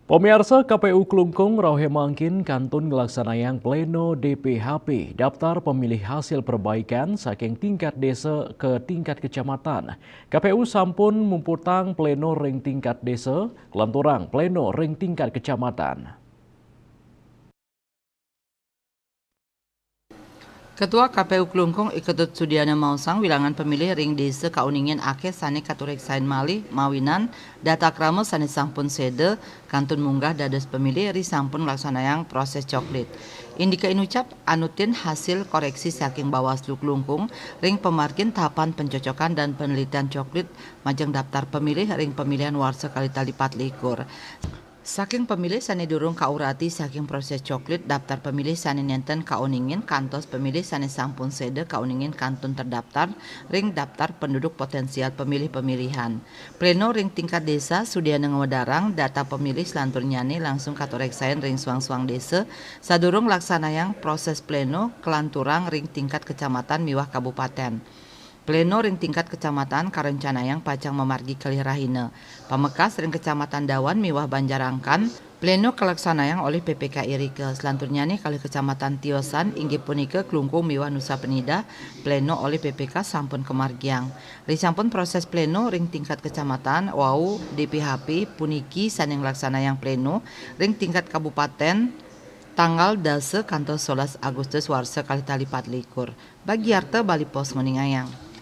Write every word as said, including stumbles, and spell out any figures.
Pamiarsa, K P U Klungkung rauh mangkin kantun nglaksanayang pleno D P H P, daftar pemilih hasil perbaikan, saking tingkat desa ka tingkat kecamatan. K P U sampun mumputang pleno ring tingkat desa, kalanturang pleno ring tingkat kecamatan. Ketua K P U Klungkung I Ketut Sudiana maosang, wilangan pemilih ring desa kauningin akeh sane katureksain malih, mawinan data krama sane sampun seda kantun munggah dados pemilih ri sampun nglaksanayang proses coklit. Indika inucap anutin hasil koreksi saking Bawaslu Klungkung ring pamargin tahapan pencocokan dan penelitian coklit majeng daftar pemilih ring pemilihan warsa kalih tali patlikur. Saking pemilih sane durung kaurati saking proses coklit, daftar pemilih sane nenten kauningin kantos pemilih sane sampun seda kauningin kantun terdaftar ring daftar penduduk potensial pemilih-pemilihan. Pleno ring tingkat desa sudiana ngwedarang data pemilih, selanturnyane langsung katureksain ring suang-suang desa sadurung nglaksanayang proses pleno kalanturang ring tingkat kecamatan miwah kabupaten. Pleno ring tingkat kecamatan karencanayang pacang mamargi kalih rahina. Pamekas ring Kecamatan Dawan miwah Banjarangkan, pleno kalaksanayang olih P P K irika. Selanturnyane kalih Kecamatan Tiosan, inggih punika Klungkung miwah Nusa Penida, pleno olih P P K sampun kamargiang. Ri sampun proses pleno ring tingkat kecamatan, wau D P H P puniki sane nglaksanayang pleno ring tingkat kabupaten tanggal dasa kantos solas Agustus warsa kalih tali patlikur. Bagiarta Bali Post nguningayang.